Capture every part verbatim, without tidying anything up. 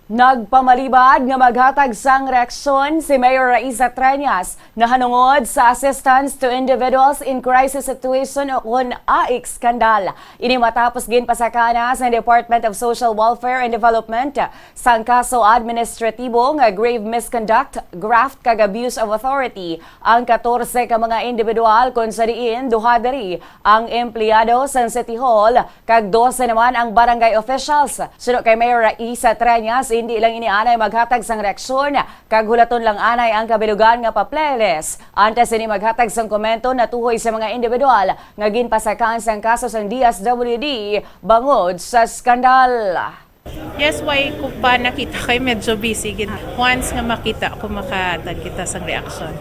Nagpamalibad nga maghatag sang reaksyon si Mayor Raisa Treñas nahanungod sa Assistance to Individuals in Crisis Situation o kon AIC scandal. Ini matapos ginpasakaan na sang Department of Social Welfare and Development sang kaso administratibo nga grave misconduct, graft kag abuse of authority ang katorse ka mga individual, kon sa diin duha diri ang empleyado sang City Hall kag dose naman ang barangay officials. Suno kay Mayor Raisa Treñas, hindi lang ini anay maghatag sang reaksyon, kag hulaton lang anay ang kabilugan nga papeles antes ini maghatag sang komento natuhoy sa mga individual nga ginpasakaan sang kaso sang D S W D bangod sa skandal. Yes, why ko pa nakita kay medyo busy gid. Once nga makita ko, makahatag kita sang reaksyon.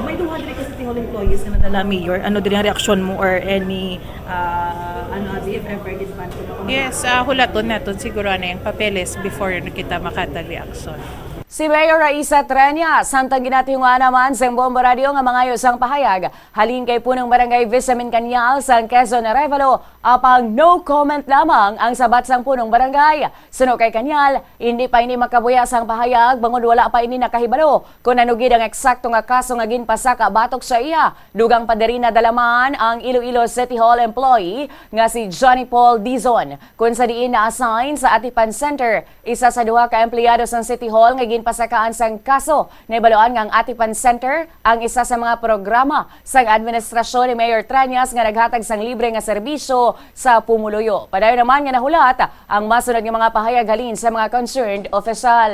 May duha diri ka City Hall employees nga nadala, Mayor. Ano diri ang reaksyon mo or any, ah, ano, if ever gid man ko? Yes, ah, hulaton naton siguro na yung papeles before na kita makahatag reaksyon. Si Mayor Raisa Treñas, samtang ginatihungan naman sang Bombo Radio nga mangayo sang pahayag halin kay Punong Barangay Visamin Cañal sang Quezon Arevalo, apang no comment lamang ang sabat sang Punong Barangay. Suno kay Cañal, hindi pa ini makabuya sang pahayag bangod wala pa ini nakahibalo kon ano gid ang eksakto nga kaso nga ginpasaka batok sa iya. Dugang pa diri nadala man ang Iloilo City Hall employee nga si Johnny Paul Dizon, kon sa diin na-assign sa Atipan Center. Isa sa duha ka empleyado sang City Hall nga ginpasakaan sang kaso. Nahibaluan nga ang Atipan Center ang isa sa mga programa sang administrasyon ni Mayor Treñas nga naghatag sang libre nga serbisyo sa pumuluyo. Padayon naman nga nahulat ang masunod nga mga pahayag halin sa mga concerned official.